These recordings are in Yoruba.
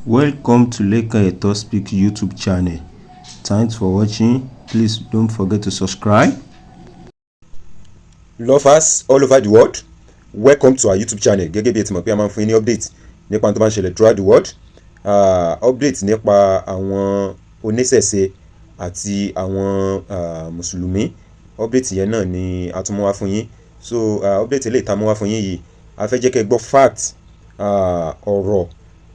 Welcome to Lekan Eto Speak YouTube channel. Thanks for watching. Please don't forget to subscribe. Lovers all over the world, welcome to our YouTube channel. Gẹ́gẹ́ bí ẹ ti mọ̀ pé a máa ń fún yín ní update nípa tó bá ń ṣẹlẹ̀ throughout the world, update nípa àwọn oníṣẹ̀ṣe àti àwọn mùsùlùmí. Update yẹn náà ni a tún mú wá fún yín. So update eléyìí tá a mú wá fún yín yìí, a fẹ́ jẹ́ kẹ́ gbọ́ fact, ọ̀rọ̀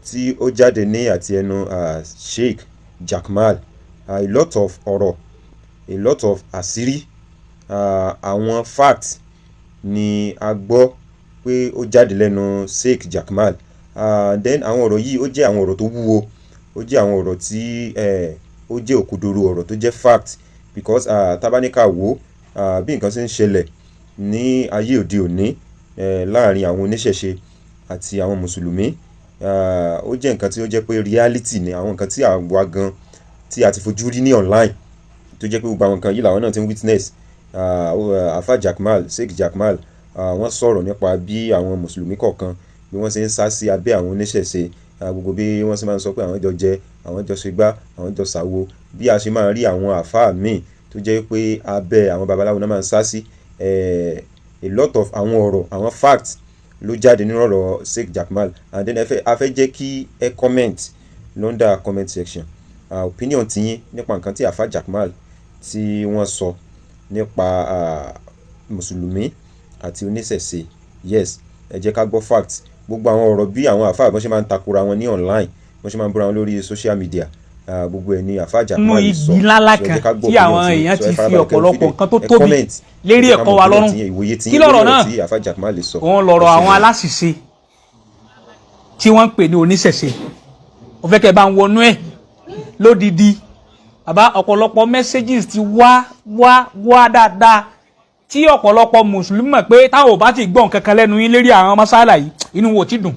tí ó jáde ní àti ẹnu Sheikh Jakmal, a lot of ọ̀rọ̀, a lot of àṣírí, àwọn fact ni a gbọ́ pé ó jáde lẹ́nu Sheikh Jakmal. Then àwọn ọ̀rọ̀ yìí, ó jẹ́ àwọn ọ̀rọ̀ tó wúwo, ó jẹ́ àwọn ọ̀rọ̀ tí ó jẹ́ òkodoro ọ̀rọ̀ tó jẹ́ fact, because tá bá ní ká wò ó, bí nǹkan ṣe ń ṣẹlẹ̀ ní ayé òde òní láàrin àwọn oníṣẹ̀ṣe àti àwọn mùsùlùmí, ó jẹ́ nǹkan tí ó jẹ́ pé reality ni, àwọn nǹkan tí àwa gan tí a ti fojú rí ní online, tó jẹ́ pé gbogbo àwọn nǹkan yìí làwọn náà ti ń witness. Afa Jakmal, Sheikh Jakmal, wọ́n sọ̀rọ̀ nípa bí àwọn mùsùlùmí kọ̀ọ̀kan, bí wọ́n ṣe ń sá sí abẹ́ àwọn oníṣẹ̀ṣe, gbogbo bí wọ́n ṣe máa ń sọ pé àwọn jọ jẹ, àwọn jọ ṣe gbá, àwọn jọ ṣàwo, bí a ṣe máa rí àwọn àfáà míì tó jẹ́ pé abẹ́ àwọn babaláwo náà máa ń sá sí. A lot of àwọn ọ̀rọ̀, àwọn facts ló jáde nínú ọ̀rọ̀ Sheikh Jakmal. And then a fẹ́ jẹ́ kí ẹ comment l'under comment section, opinion tiyín nípa nǹkan tí Afa Jakmal tí wọ́n sọ nípa mùsùlùmí àti oníṣẹ̀ṣe. Yes, ẹ jẹ́ ká gbọ́ fact, gbogbo àwọn ọ̀rọ̀ bí àwọn àfáà bọ́n ṣe máa ń takora wọn ní online, bọ́n ṣe máa ń búra wọn lórí social media, gbogbo ẹ̀ ní Afa Nínú Jakmal sọ. igi ńláńlá kan tí àwọn èèyàn ti fi ọ̀pọ̀lọpọ̀ nǹkan tó tóbi lérí ẹ̀kọ́ wa lọ́rùn. Kí lọ̀rọ̀ náà? Tí Afa Jakmal sọ. Òun lọ̀rọ̀ àwọn aláṣìṣe tí wọ́n ń pè ní oníṣẹ̀ṣe. Ó fẹ́ kẹ́ ẹ bá ń wọnú ẹ̀ lódìdí. Bàbá, ọ̀pọ̀lọpọ̀ messages ti wá wá wá dáadáa tí ọ̀pọ̀lọpọ̀ mùsùlùmí mọ̀ pé táwọn ò bá ti gbọ́ nǹkan kan lẹ́nu yín lérí àwọn masala yìí, inú wo ti dùn.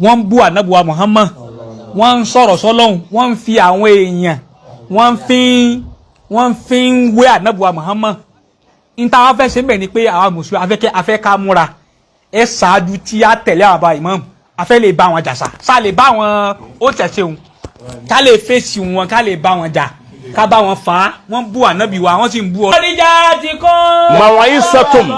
Wọ́n ń bú ànábùwà Muhammad, wọ́n ń sọ̀rọ̀ sọ́lọ́hún, wọ́n ń fi àwọn èèyàn, wọ́n fi ń wé ànábùwà Muhammad. N táwọn fẹ́ ṣe ń bẹ̀ ni pé àwọn mùsùlùmí afẹ́kẹ́ afẹ́ ká múra ẹ ṣáájú tí a tẹ̀lé àwọn àbá imam, afẹ́ lè bá wọn jà sá sá lè bá wọn ó tẹ̀sẹ̀ wọn, ká lè fèsì wọn, ká lè bá wọn jà, ká bá wọn fà á. Wọ́n bú ànábì wa, wọ́n sì ń bú ọ. Ọdíjà ti kún. Màwọn yìí sọtùm,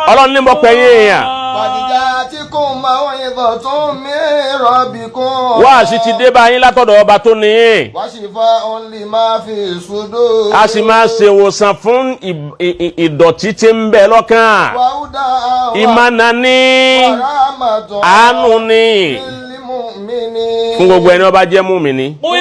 Ọlọ́run ní mo pè yín èèyàn. Kọ̀dìjà tí kò máa ń yìnbọn tún mí rọ̀bì kún. Wáàsí ti dé bá yín látọ̀dọ̀ ọba tó ní yín. Wá sì fa ònlì máa fi sùdó. A sì máa ṣèwòsàn fún ìdọ̀tí tí ń bẹ lọ́kàn. Wàhúdà. Ìmọ̀nà ní, àánú ní fún gbogbo ẹni ó bá jẹ́ mùmínì. Qul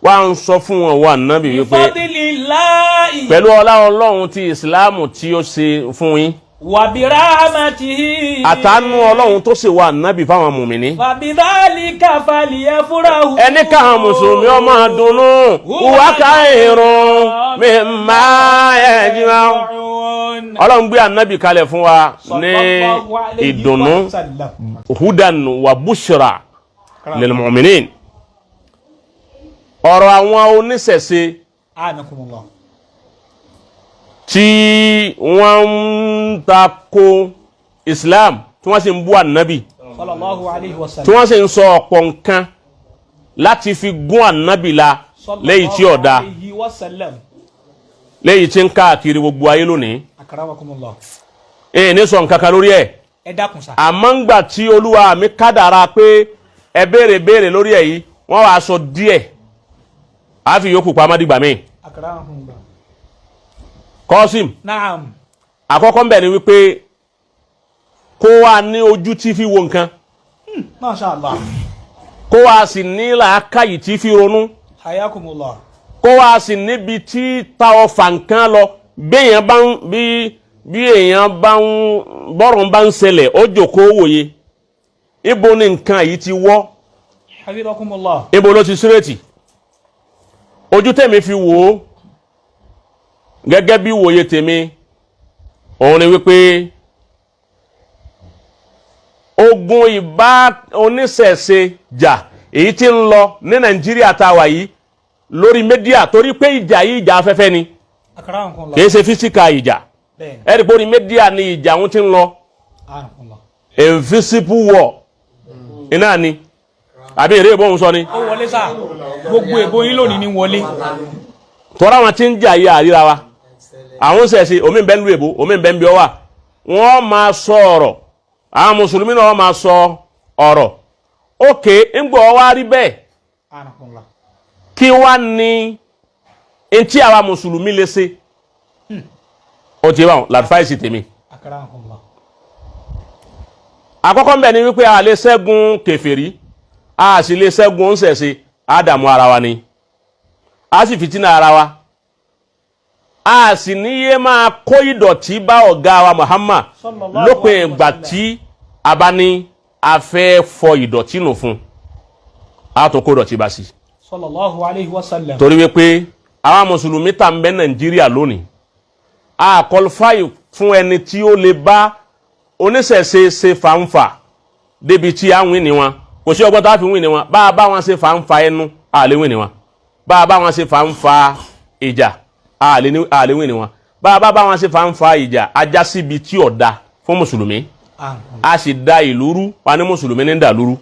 Wá ń sọ fún wọn, wà nábì, wípé fadlillahi pẹ̀lú ọlá Ọlọ́run ti ìsìláàmù tí ó ṣe fún yín, wa bi rahmatihi, àtànú Ọlọ́run tó ṣe wà nábì fáwọn mùmínì, fabidhalika falyafrahu. Ẹni káwọn mùsùlùmí ọmọ dùnnú, wákà irun mimma yajma'un. Ọlọ́run gbé ànábì kalẹ̀ fún wa ní Sallallahu alayhi ìdùnnú, wa sallam. Hudan wa bushra lil mu'minin. Ọ̀rọ̀ àwọn oníṣẹ̀ṣe Anakumullah. tí wọ́n ń tako Islam, tí wọ́n sì ń bú ànábì, Sallallahu alayhi wa tí sallam. wọ́n sì ń sọ ọ̀pọ̀ nǹkan láti fi gún ànábì la léyìí tí ó dáa, Sallallahu alayhi wa sallam. léyìí tí ń káàkiri gbogbo ayé lónìí. Akramakumullah. Èyí ní sọ nǹkan kan lórí ẹ̀. Ẹ dákun sá. Àmọ́ ńgbà tí Olúwa mi kádàrá pé ẹ béèrè béèrè lórí ẹ̀ yìí, wọ́n wàá sọ díẹ̀, àá fi yòókù pamọ́ dìgbà míì. Akramakumullah. Kọ́sìm. Naam. Àkọ́kọ́ ń bẹ̀ ni wípé kó wa ní ojú tí fi wo nǹkan, Masha Allah. kó wa sì ní làákàyè tí fi ronú, Hayakumullah. kó wa sì níbi tí ta ọfà nǹkan lọ. Béèyàn bá ń bí èèyàn bá ń bọ́rọ̀ bá ń ṣẹlẹ̀, ó jòkó wòye ibo ni nǹkan yìí ti wọ́, Hafizakumullah. ibo ló ti sírètì. Ojú tèmi fi wò ó, gẹ́gẹ́ bí wòye tèmi, òun ni wípé ogun ìbá oníṣẹ̀ṣe jà èyí tí ń lọ ní Nàìjíríà tá a wà yìí lórí media, torí pé ìjà yìí, ìjà afẹ́fẹ́ ni, Akramakumullah. kìí ṣe physical ìjà. Bẹ́ẹ̀ni. Ẹ̀rí pé orí media ni ìjà ń ti ń lọ. Akramakumullah. Invisible war. Iná ni àbí èrè ìbọn sọ ni. Ó wọlé sá, gbogbo èbó yín lónìí ní wọlé. Tọ́ra wọn ti ń jà yí àríra wa, àwọn ṣẹ̀ṣẹ̀ omi ń bẹ ń lu èbó, omi ń bẹ ń bí ọ wà, wọ́n máa sọ ọ̀rọ̀, àwọn mùsùlùmí náà wọ́n máa sọ ọ̀rọ̀. Ókè, ńgbọ́ wá rí bẹ́ẹ̀, kí wá ní ntí àwa mùsùlùmí lè ṣe? Ó ti báwọn làdífáìsì tèmi. Àkọ́kọ́ ń bẹ̀ ni wípé a lè ṣẹ́gun kèfèrí, a sì lè ṣẹ́gun oúnṣẹ̀ṣe, a dààmú ara wa ni, a sì fìtínà ara wa, a sì níyé máa kó ìdọ̀tí bá ọ̀gá wa Muhammad. Sallallahu lópin alaihi ìgbà wasallam. Tí a bá ní a fẹ́ fọ ìdọ̀tí nù fún, a tó kó ìdọ̀tí bá sí. Sallallahu alayhi wa sallam. Torí wípé àwọn mùsùlùmí tá ń bẹ Nàìjíríà lónìí, a kọlifáì fún ẹni tí ó lè bá oníṣẹ̀ṣe ṣe fàǹfà débi tí a ń wí ní wọn. Kò sí ọgbọ́n tá a fi wí ní wọn. Bá a bá wọn ṣe fàǹfà ẹnu, a lè wí ní wọn. Bá a bá wọn ṣe fàǹfà ìjà, a lè wí ní wọn. Bá a bá bá wọn ṣe fàǹfà ìjà, ajá síbi tí ò da fún mùsùlùmí, a sì da ìlú rú wa ní mùsùlùmí ní dàlúrú.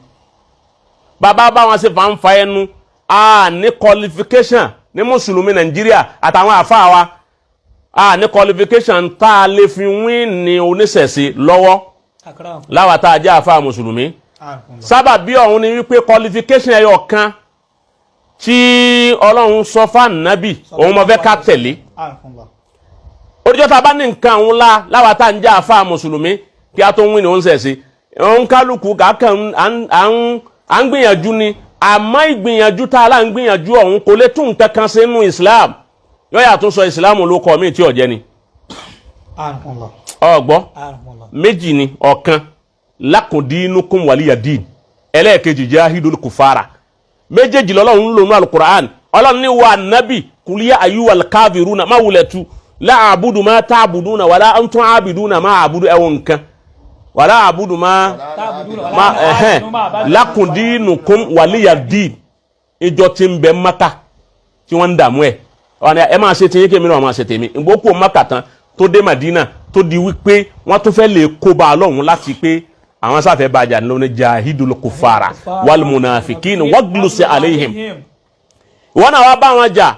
Bàbá bá wọn ṣe fàǹfà ẹnu, a ní qualification ní mùsùlùmí Nàìjíríà àtàwọn àfáà wa, a ní qualification tá a lè fi wín ní oníṣẹ̀ṣe lọ́wọ́ láwa tá a jẹ́ àfáà mùsùlùmí. Sábà bí ọ̀hún ni wípé qualification ẹyọ kan tí Ọlọ́run sọ fáànàbì, òun mo fẹ́ ká tẹ̀lé. Oníjọ́ tá a bá ní nǹkan òun la láwa tá à ń jẹ́ àfáà mùsùlùmí kí a tó ń wí ní oníṣẹ̀ṣe, òun kálukú kàákàn à ń gbìyànjú ni, àmọ́ ìgbìyànjú tá a lá ń gbìyànjú ọ̀hún kò lè tún nǹkan kan ṣe nínú Islam. Yọ́yà tún sọ Islam ló kọ́ mí tí ọ̀jẹ́ ni ọ̀gbọ́ méjì ni. Ọ̀kan, lakundinukum waliyadin. Ẹlẹ́ẹ̀kejì, jahidul kufara. Méjèèjì lọ́lọ́run ń lò ní alukur'an. Ọlọ́run ní wa nabi kuliya ayuwal kafiruna má wulẹ̀ tu la abudu ma ta'buduna wala antum abiduna ma abudu. Ẹ̀wọ̀n nǹkan wala abudu ma ma ẹ̀hẹ́n lakundinukum waliyadin. Ìjọ tí ń bẹ Mákà tí wọ́n ń dààmú ẹ̀, wọ́n ní ẹ máa ṣe tiyín, kémi náà máa ṣe tèmi. Ìgbókò Mákà tán tó dé Madina, tó di wípé wọ́n tún fẹ́ lè kó bá a lọ́hùn láti pé àwọn sáfẹ́ bàjá ní lóní jahidul kufara wal munafikin waglusi aleihim. Ìwọ́n náà wá bá wọn jà,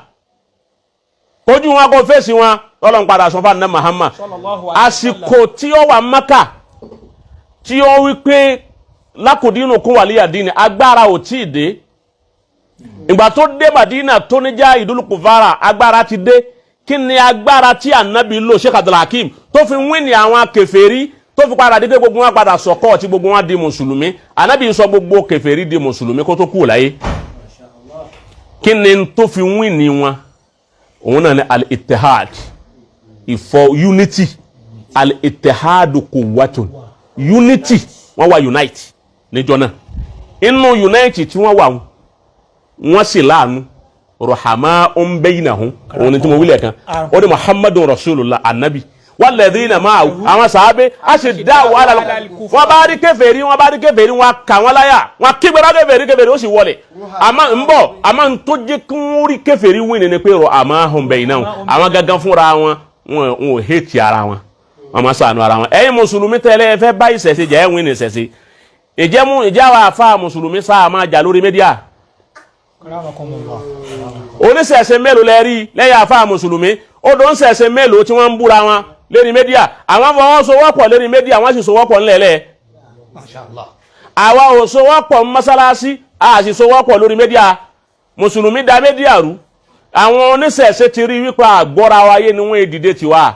kojú wọn kò fèsì wọn. Ọlọ́run padà sọ fún àná Muhammad àsìkò tí ó wà Mákà tí ó wí pé lákòdínù kún wàlíyàdínì, agbára ò tí ì dé. Ìgbà tó dé Madina tó ní jahidul kufara, agbára ti dé. Kí ni agbára tí ànábì lò, Sheikh Abdulhakeem, tó fi wín ní àwọn kèfèrí, tó fi padà di pé gbogbo wọn padà sọkọ tí gbogbo wọn di mùsùlùmí? Ànábì sọ gbogbo kèfèrí di mùsùlùmí kó tó kú láyé. Kí ni tó fi wín ní wọn? Òun náà ni al-ittihad, ìfọ unity. Al-ittihadu quwwatun, unity. Wọ́n wà unite níjọ́ náà. Inú unite tí wọ́n wà, wọ́n sì láàánú, ruhama ń bainahum. Òun ni tí mo wílẹ̀ kan, ó ní Muhammadu rasulullah, anabi walladhina ma'ahu, àwọn sàábé, a sì dá wàhálà. Wọ́n bá rí kèfèrí, wọ́n bá rí kèfèrí, wọ́n kà wọ́n láyà, wọ́n kígbe bá kèfèrí, kèfèrí ó sì wọlé. Àmọ́ ń bọ̀, àmọ́ ń tó jẹ́ kí wọ́n rí kèfèrí wí ni pé ruhamahum bainahum, àwọn gangan fúnra wọn, wọn ò hate ara wọn, wọn máa ṣàánú ara wọn. Ẹ̀yin mùsùlùmí tẹ́lẹ̀ ẹ fẹ́ bá ìṣẹ̀ṣe jẹ́, ẹ̀ wí ní ìṣẹ̀ṣe ìjẹ́mú ìjẹ́ àwọn àfa mùsùlùmí sáà máa jà lórí media. Oníṣẹ̀ṣe mélòó lẹ rí lẹ́yìn àfa mùsùlùmí? Odò ńṣẹ̀ṣe mélòó tí wọ́n ń búra wọn lérí media? Àwọn fọwọ́sowọ́pọ̀ lérí media, wọ́n sì sowọ́pọ̀ ńlẹ̀lẹ̀. Àwa ò sowọ́pọ̀ mọ́sálásí, a sì sowọ́pọ̀ lórí media. Mùsùlùmí da media rú. Àwọn oníṣẹ̀ṣe ti rí wípé àgbọ́ra wáyé ni wọ́n èdìdé tiwa.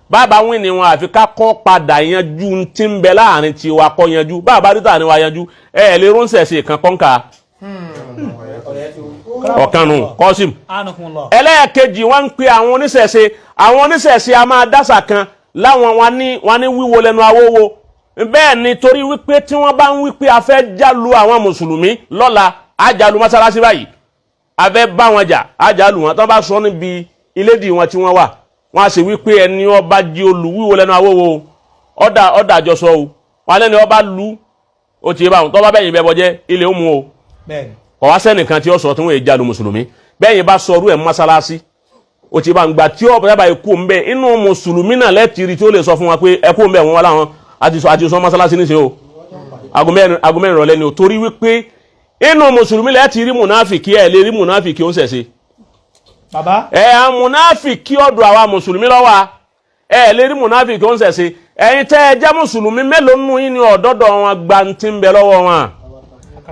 Bàbá wí ni wọn, àfi ká kọ́ padà yanjú tí ń bẹ láàrin tiwa, kọ́ yanjú. Bàbá rí tàní wa yanjú ẹ lè rúnṣẹ̀ṣe kan kọ́ńkà ọ̀kan nù kọ́sìm. Ẹlẹ́ẹ̀kejì, wọ́n ń pe àwọn oníṣẹ̀ṣe. Àwọn oníṣẹ̀ṣe a máa dásà kan láwọn wọn ní wíwo lẹ́nu awówó. Bẹ́ẹ̀ ni, torí wípé tí wọ́n bá ń wípé a fẹ́ jálu àwọn mùsùlùmí lọ́la, á jálu mọ́sálásí báyìí, a fẹ́ bá wọn jà, á jálu wọn. Tí wọ́n bá sọ níbi ilédìí wọn tí wọ́n wà, wọ́n á sì wípé ẹni ọba jí olù wíwo lẹ́nu awówó, ọ̀dà ọ̀dà àjọsọ o. Wọn lẹ́ni ọba lu ó ti bá wọn tọ́ bá bẹ́yìn bẹ́ẹ̀ bọ́jẹ́ ilé ó mu o. Kọ̀ wá sẹ́nìkan tí ó sọ tí wọ́n èjà lu mùsùlùmí. Bẹ́yìn bá sọ ọrú ẹ̀ mọ́sálásí, ó ti bá ń gbà tí ó bá ikú ń bẹ inú mùsùlùmí náà lẹ́tìrì tí ó lè sọ fún wa pé ẹ kú ń bẹ. Wọn wá láwọn àti sọ mọ́sálásí níṣẹ́ o. Aago 4 ìrọ̀lẹ́ ni o, torí wípé inú mùsùlùmí lẹ́ẹ̀ ti rí mùnáfìkì, ẹ̀ lè rí mùnáfìkì ó ń ṣẹ̀ṣe. Bàbá. Ẹ à mùnáfìkì ọ̀dọ̀ àwa mùsùlùmí lọ́wọ́, ẹ lè rí mùnáfìkì ó ń ṣẹ̀ṣe. Ẹ̀yin tẹ́ ẹ jẹ́ mùsùlùmí, mélòó nínú yín ni ọ̀dọ́dọ̀ wọn gba ti ń bẹ lọ́wọ́ wọn?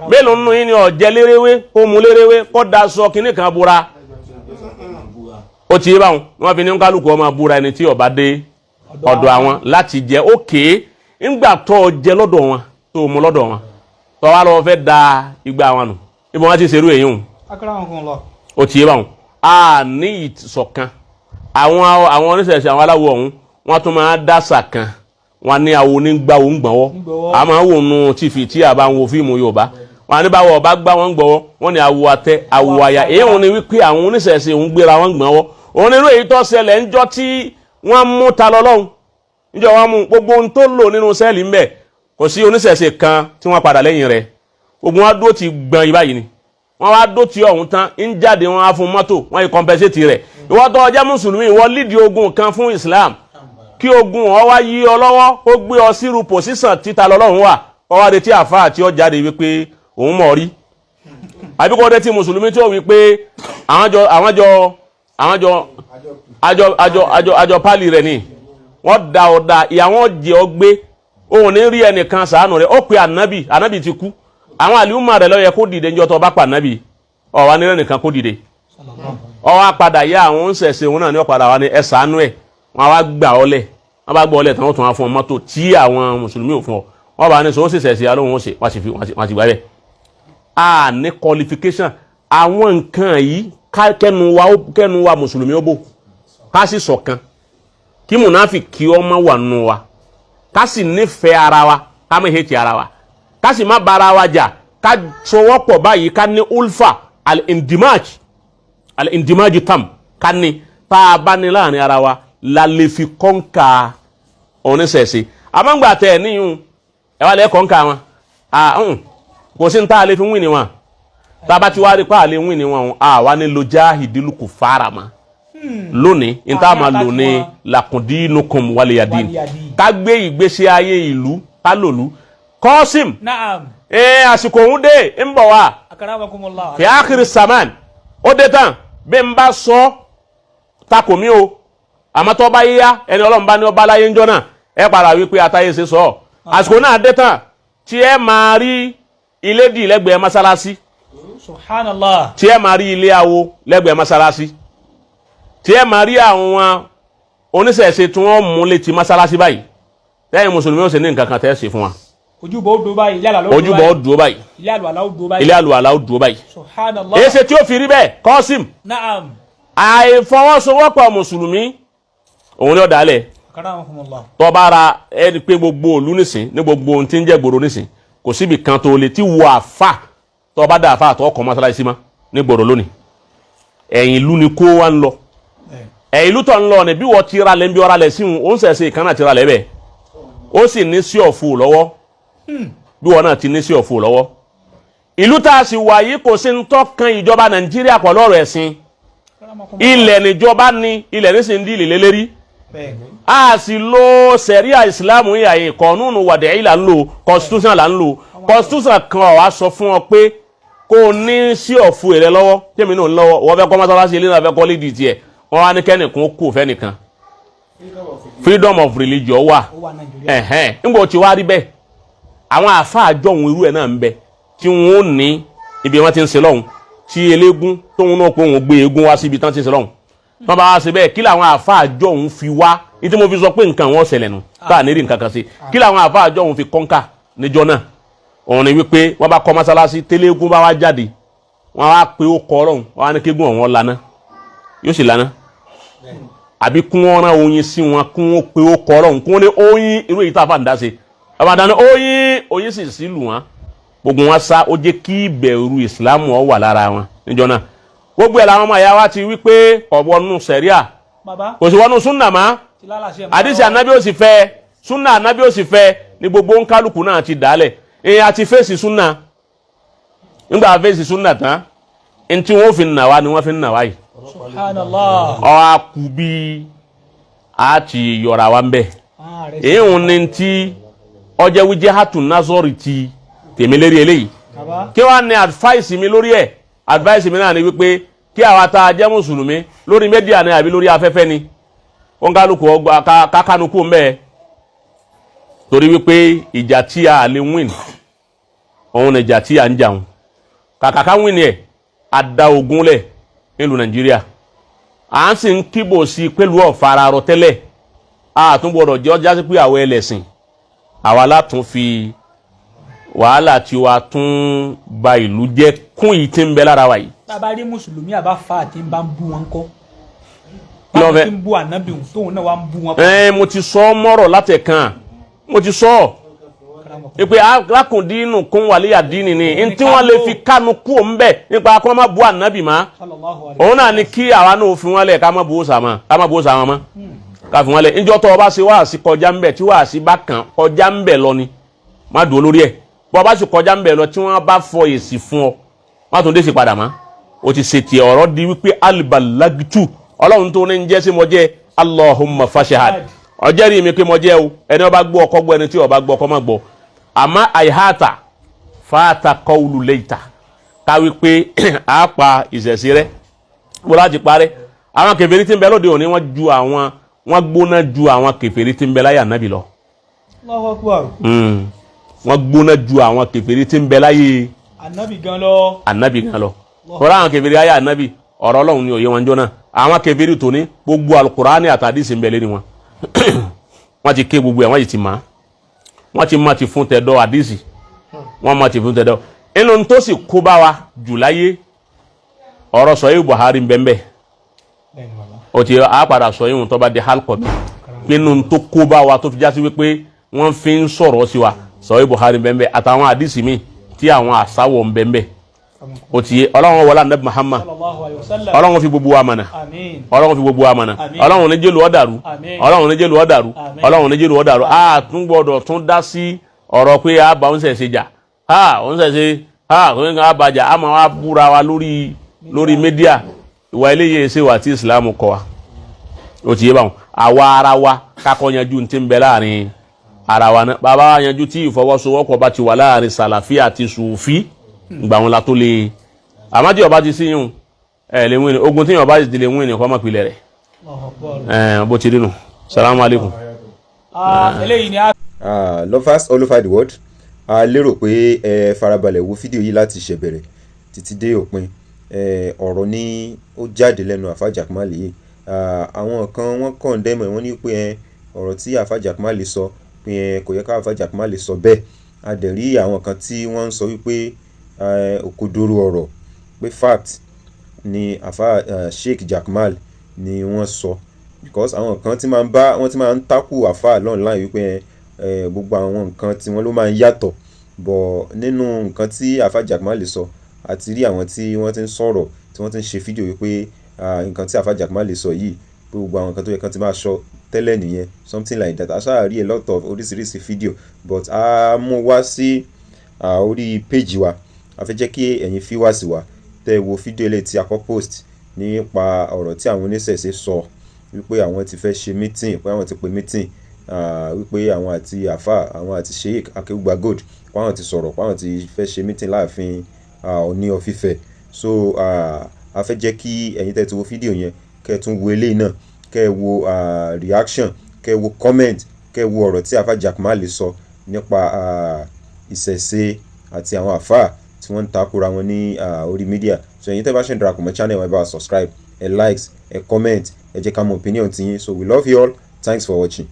Mélòó nínú yín ni ọ̀jẹ̀ léréwé kó mu léréwé kó daṣọ kínní kan búra? Ó ti yé báwọn, wọn fi ní kálukú ọmọ búra ẹni tí ó bá dé ọ̀dọ̀ àwọn láti jẹ ókè. Ńgbà tó o jẹ lọ́dọ̀ wọn, tó o mu lọ́dọ̀ wọn, tó wá lọ́wọ́ fẹ́ da igba wọn nù, ibo wọn ti ṣerú èyí hùn? Akramakumullah. Ó ti yé báwọn, a ní ìṣọ̀kan. Àwọn oníṣẹ̀ṣẹ̀, àwọn aláwo ọ̀hún, wọ́n tún máa dásà kan. Wọ́n ní àwọn onígbàwò ń gbọ̀nwọ́. Ń gbọ̀wọ́. A máa ń wò nù tìfì tí a bá ń wo fíìmù Yorùbá, wọ́n ní báwo ọba gbá wọn gbọ̀wọ́, wọ́n ní awo atẹ awo àyà. Èyí wọn ni wípé àwọn oníṣẹ̀ṣẹ̀ ń gbéra wọn gbọ̀nwọ́. Òun nírú èyí tó ṣẹlẹ̀ ńjọ́ tí wọ́n mú ta lọ́lọ́hún, níjọ́ wọ́n mú gbogbo ohun tó lò nínú sẹ́ẹ̀lì ńbẹ̀, kò sí oníṣẹ̀ṣe kan tí wọ́n padà lẹ́yìn rẹ̀. Gbogbo wọn dó ti gbọ̀n yìí báyìí ni wọ́n wá dó ti ọ̀hún tán ń jáde, wọ́n á fún mọ́tò, wọ́n yìí compensate rẹ̀. Ìwọ́n tó jẹ́ mùsùlùmí, ìwọ lídìí ogun kan fún Islam, kí ogun ọ wá yí ọ lọ́wọ́, ó gbé ọ sírú position títa lọ́lọ́run wà, ọ wá retí àfa àti ọ jáde wípé òun mọ̀ rí, àbí kò retí mùsùlùmí tí ó wí pé àwọn jọ àjọ pálí rẹ̀ ni wọ́n da ọ̀dà ìyàwó jẹ ọ gbé, òun ní rí ẹnìkan sàánù rẹ̀. Ó pe ànábì, ànábì ti kú, àwọn àlùmọ̀ rẹ̀ ló yẹ kó dìde. Ńjọ́ tó bá pa ànábì, ọ̀wá nílẹ̀ nìkan kó dìde, ọwọ́ padà yá àwọn ń sẹ̀sẹ̀ òun náà ní ọ̀padà wa ní ẹ ṣàánú ẹ̀. Wọ́n wá gbà ọ́ lẹ̀, wọ́n bá gbọ́ ọ lẹ̀ tán, wọ́n tún wá fún ọ mọ́tò tí àwọn mùsùlùmí ò fún ọ. Wọ́n bá ní sọ ó sì sẹ̀sẹ̀ alóhùn ó sì wọ́n sì fi wọ́n sì gbà bẹ́ẹ̀. A ní qualification àwọn nǹkan yìí, kẹnu wa mùsùlùmí ó bò, ká sì ṣọ̀kan, kí mùnáfìkì ọmọ wà nù wa, ká sì nífẹ̀ẹ́ ara wa, ká má hate ara wa, ká sì má bára wa jà, ká sọwọ́pọ̀ báyìí, ká ní ulfa al-indimaj al-indimaj tam, ká ní tá a bá ní láàrin ara wa la lè fi conquer oníṣẹ̀ṣe. Àmọ́ngbà tẹ̀ níyùn ẹ wá lẹ́ conquer wọn, kò sí ní tá a lè fi win wọn. Tá a bá ti wá rí pa a lè win wọn, a wá ní lo jahidil kufara ma lónìí, ní tá a máa lò ní lakundinukum waliyadin. Waliyadin. Ká gbé ìgbésí ayé ìlú, ká lòlú kọ́sìm. Naam. Ee, àsìkò òun dé, ń bọ̀ wá. Akramakumullah. Fi ákìrì saman ó dé tán. Bí n bá sọ takò mí o, àmọ́ tó bá yíyá, ẹni Ọlọ́run bá ní ọba láyé ńjọ́ náà, ẹ padà wí pé àtàyè ṣe sọ ọ́. Àsìkò náà dé tán tí ẹ máa rí ilé dì lẹ́gbẹ̀ẹ́ mọ́sálásí. Subhanallah. Tí ẹ máa rí ilé awo lẹ́gbẹ̀ẹ́ mọ́sálásí, tí ẹ máa rí àwọn oníṣẹ̀ṣe tí wọ́n mú létí mọ́sálásí báyìí, lẹ́yìn mùsùlùmí ó sì ní nǹkan kan tẹ́ ṣe fún wa. Ojúbọ ó dúró báyìí, ilé àlùwàlá ó dúró Ojúbọ ó báyìí. dúró báyìí. Ilé àlùwàlá ó dúró báyìí. Ilé àlùwàlá ó dúró báyìí. Subhanallah. Èyí ṣe tí ó fi rí bẹ́ẹ̀, kọ́sìm? Naam. Àìfọwọ́sowọ́pọ̀ mùsùlùmí òun ni ó dálẹ̀. Akramakumullah. Tó bá ra ẹni pé gbogbo òlu nísìn ní gbogbo ohun tí ń jẹ́ gbòòrò nísìn, kò síbi kan tó lè tí wo àfà, tó bá dá àfà tó ọkọ̀ mọ́sálásí mọ́ ní gbòòrò lónìí. Ẹ̀yìn ìlú ni kó wá ń lọ, ẹ̀yìn ìlú tó ń lọ ni bí wọ́n ti ra lẹ́ ń bí ọ̀rá lẹ̀ sí òun, ó ń sẹ̀sẹ̀ ìkànnà ti ra lẹ̀ bẹ́ẹ̀, ó sì ní sí ọ̀fù lọ́wọ́, bí wọ́n náà ti ní sí ọ̀fù lọ́wọ́. Ìlú tá a sì wà yìí, kò sí ń tọ́kan ìjọba Nàìjíríà pẹ̀lú ọ̀rọ̀ ẹ̀sìn. Ilẹ̀ níjọba ní ilẹ̀ nísìnyí dìlì lélẹ́rí. A sì lo sẹ̀ríà ìsìlámù yàyè kọ̀ọ̀nùnù wàdẹ̀ là ń lò, constitution là ń lò. Constitution kan ọ̀ wá sọ fún ọ pé kó o ní sí ọ̀fù rẹ lọ́wọ́, tèmi náà ń lọ́wọ́. Wọ́n fẹ́ kọ́ mọ́sálásí ilé náà, fẹ́ kọ́ lédi tiẹ̀, wọ́n wá ní kẹ́nìkan kó fẹ́nìkan. Freedom of religion wà. Ó wà Nàìjíríà. Ẹ̀hẹ́n, nígbà tí wàá rí bẹ́ẹ̀, àwọn àáfàá jọ̀hún irú ẹ̀ náà ń bẹ tí wọ́n ó ní ibi wọn ti ń ṣe lọ́hùn, tí eléégún tóun náà pé òun gbé eégún wá síbi tán ti ń ṣe lọ́hùn. Tọ́ bá wá ṣe bẹ́ẹ̀, kí làwọn àáfàá jọ̀hún fi wá ní tí mo fi sọ pé nǹkan wọn ṣẹlẹ̀ nù tá à ní rí nǹkan kan ṣe? Kí làwọn àáfàá jọ̀hún fi conquer níjọ́ náà? Òun ni wípé wọ́n bá kọ́ mọ́sálásí, tẹ́lẹ́gún bá wá jáde, wọ́n wá pé ó kọ́ ọlọ́run, wọ́n á ní kéégún ọ̀hún lana, yóò sì lana, àbí kún wọn rán oyin sí wọn, kún ó pé ó kọ́ ọlọ́run, kún ó ní oyin irú èyí tá a fà ń dá ṣe àbàdàn oyin, oyin sì sí lù wọn, gbogbo wọn sá. Ó jẹ́ kí ìbẹ̀rù ìsìlámù ọ wà lára wọn níjọ́ náà. Gbogbo ẹ̀ làwọn ọmọ ìyá wa ti wí pé kò wọnú sẹ̀ríà. Bàbá. Kò sí wọnú súnà mọ́. Ti lálàṣẹ. Àdìsí ànábì ó sì fẹ́, súnà ànábì ó sì fẹ́ ní gbogbo nkálukú náà ti dálẹ̀. Èèyàn àti fèsì súnà, nígbà fèsì súnà tán, ntí wọn fi nà wá ni wọ́n fi nà wá yìí. Subhanallah. Ọ á kú bí a ti yọra wa ń bẹ̀. Ah, rẹ̀. Èyí ń ní ti Ọjẹ́ wíjẹ́ hàtún názọ́rì ti tèmi lérí eléyìí. Bàbá. Kí wàá ní advice mi lórí ẹ̀? Advice mi náà ni wípé kí àwa tá a jẹ́ mùsùlùmí lórí media ni àbí lórí afẹ́fẹ́ ni, òǹkálukú ọgbà kákánukú mbẹ́, torí wípé ìjà tí a lè win, òun ni ìjà tí a ń jà. Òun kàkà ká win ẹ̀, a da ogun lẹ̀ nílùú Nàìjíríà, à ń sì ń kíbò sí i pẹ̀lú ọ̀fararọ tẹ́lẹ̀. A tún gbọ́dọ̀ jẹ́ ọjà sí pé àwọn ẹlẹ́sìn àwa látún fi wàhálà tiwa tún ba ìlú jẹ́ kún yìí tí ń bẹ lára wa yìí. Bàbá rí mùsùlùmí àbá fa àti ń bá ń bú wọn kọ́. Kí ló Báwo fẹ́? ti ń bú ànábì òun tóun náà wá ń bú wọn. Ẹ mo ti sọ ọ́ mọ́rọ̀ látẹ̀kàn, mo ti sọ ọ́ ìpè alákùndínù kún wàlíyà dínì ni ntí wọ́n lè fi kánu kú òun bẹ̀ nípa kí wọ́n má bú ànábì má. Sallallahu alaihi. Òun náà ni kí àwa náà fi wọ́n lẹ̀, ká má bu sàmà, ká má bu sàmà mọ́, ká fi wọ́n lẹ̀. Níjọ́ tó o bá ṣe wáàsí kọjá ńbẹ̀, tí wáàsí bá kàn kọjá ńbẹ̀ lọ ni, má dùn lórí ẹ̀. Bọ́ ọ bá sì kọjá ńbẹ̀ lọ, tí wọ́n bá fọ èsì fún ọ, má tún dé sí padà mọ́. O ti ṣe tiẹ̀. Ọ̀rọ̀ di wípé alibalagitu Ọlọ́run tó ní ń jẹ́ sí mo jẹ́, Allahumma fashahad, ọjẹ́rìí mi pé mo jẹ́ o. Ẹni ó bá gbọ́ ọkọ gbọ́, ẹni tí ó bá gbọ́ ọkọ má gbọ́. Àmọ́ àìháàtà fàtà kọ́wùlù lẹ́yìntà káwí pé a pa ìṣẹ̀sí rẹ bó láti parẹ́. Àwọn kèfèrí tí ń bẹ lóde òní, wọ́n ju àwọn, wọ́n gbóná ju àwọn kèfèrí tí ń bẹ láyé ànábì lọ. Allahu akbar. Wọ́n gbóná ju àwọn kèfèrí tí ń bẹ láyé ànábì gan lọ. Ànábì gan lọ. Tọ́lá àwọn kèfèrí ayé ànábì, ọ̀rọ̀ Ọlọ́run ni òye wọn jọ náà. Àwọn kèfèrí tòní, gbogbo alukurani àtàdísì ń bẹ lérí wọn. Wọ́n ti ké gbogbo ẹ̀, wọ́n sì ti mọ̀, wọ́n ti mọ̀ ti fún tẹ̀dọ̀ àdísì, wọ́n mọ̀ ti fún tẹ̀dọ̀. Inú tó sì kó bá wa jù láyé, ọ̀rọ̀ sọ yìí, Buhari ń bẹ́ẹ̀ bẹ́ẹ̀. Bẹ́ẹ̀ni, bàbá. O ti a padà sọ yìí tó bá di halkọ mi. Nínú tó kó bá wa tó fi jásí wípé wọ́n fi ń sọ̀rọ̀ sí wa, sọ yìí, Buhari ń bẹ́ẹ̀ bẹ́ẹ̀, àtàwọn àdísì mi tí àwọn àsáwọ̀ ń bẹ́ẹ̀ bẹ́ẹ̀. O ti yé. Ọlọ́run wọlé anabi Muhammad. Sallallahu alayhi wa sallam. Ọlọ́run fi gbogbo wa mọ̀nà. Àmín. Ọlọ́run fi gbogbo wa mọ̀nà. Àmín. Ọlọ́run ní jẹ́lu ọ̀dàrú. Àmín. Ọlọ́run ní jẹ́lu ọ̀dàrú. Àmín. Ọlọ́run ní jẹ́lu ọ̀dàrú. A tún gbọ́dọ̀ tún dá sí ọ̀rọ̀ pé a bá ń ṣẹ̀ṣẹ̀ jà, a ń ṣẹ̀ṣẹ̀ a ń ká bàjá, a máa wá búra wa lórí media. Ìwà eléyìí ṣe wà tí Islam kọ́ wa. O ti yé báwọn. Àwa ara wa kakọ́ yanjú ti ń bẹ láàrin ara wa náà. Bàbá wa yanjú tí ìfọwọ́sowọ́pọ̀ bá ti wà láàrin Sàlàfí àti Sùfí, ìgbà wọn la tó lè. Àmọ́ tí ọba ti sí yún ẹ lè win ogun, tí ọba ti lè win kọ́ mọ̀ pilẹ̀ rẹ̀. Allahu akbar. Ẹ bó ti rí nu. Salamu aleykum. Ah, eléyìí ni a Ah, lovers all over the world, a lérò pé ẹ farabalẹ̀ wo fídíò yìí láti ṣẹ̀bẹ̀rẹ̀ títí dé òpin. Ọ̀rọ̀ ní ó jáde lẹ́nu Àfà Jakmal yìí. Ah, àwọn kan wọ́n condemn ẹ̀, wọ́n ní pé ọ̀rọ̀ tí Àfà Jakmal sọ pé kò yẹ ká Àfà Jakmal sọ bẹ́ẹ̀. A dẹ̀ rí àwọn kan tí wọ́n ń sọ wípé òkodoro ọ̀rọ̀, pé fact ni Àfà Sheikh Jakmal ni wọ́n sọ, because àwọn kan tí máa ń bá wọ́n ti máa ń takù Àfà online wípé gbogbo àwọn nǹkan tí wọ́n ló máa ń yàtọ̀ bọ̀ nínú nǹkan tí Àfà Jakmal sọ. Àti rí àwọn tí wọ́n ti ń sọ̀rọ̀, tí wọ́n ti ń ṣe fídíò wípé nǹkan tí Àfà Jakmal sọ yìí, pé gbogbo àwọn nǹkan tó yẹ kán ti máa sọ tẹ́lẹ̀ nìyẹn, something like that. A ṣáà rí a lot of oríṣiríṣi fídíò, but a mú wá sí orí page wa. A fẹ́ jẹ́ kí ẹ̀yin viewers wa tẹ́ ẹ wo fídíò eléyìí tí a kọ́ post nípa ọ̀rọ̀ tí àwọn oníṣẹ̀ṣe sọ wípé àwọn ti fẹ́ ṣe meeting, pé àwọn ti pe meeting, wípé àwọn àti àfà, àwọn àti Sheikh Akeugba Gold, pé àwọn ti sọ̀rọ̀, pé àwọn ti fẹ́ ṣe meeting láàfin Ọọ̀ni of Ifẹ̀. So a fẹ́ jẹ́ kí ẹ̀yin tẹ́ ti wo fídíò yẹn, kẹ́ ẹ tún wo eléyìí náà, kẹ́ ẹ wo reaction, kẹ́ ẹ wo comment, kẹ́ ẹ wo ọ̀rọ̀ tí Àfà Jakmal sọ nípa ìṣẹ̀ṣe àti àwọn àfà tí wọ́n ń takora wọn ní orí media. So ẹ̀yin tẹ́ bá ṣe ń darapọ̀ mọ́ channel wa, ẹ bá wa subscribe, ẹ likes, ẹ comment, ẹ jẹ́ ká mọ opinion tiyín. So we love you all. Thanks for watching.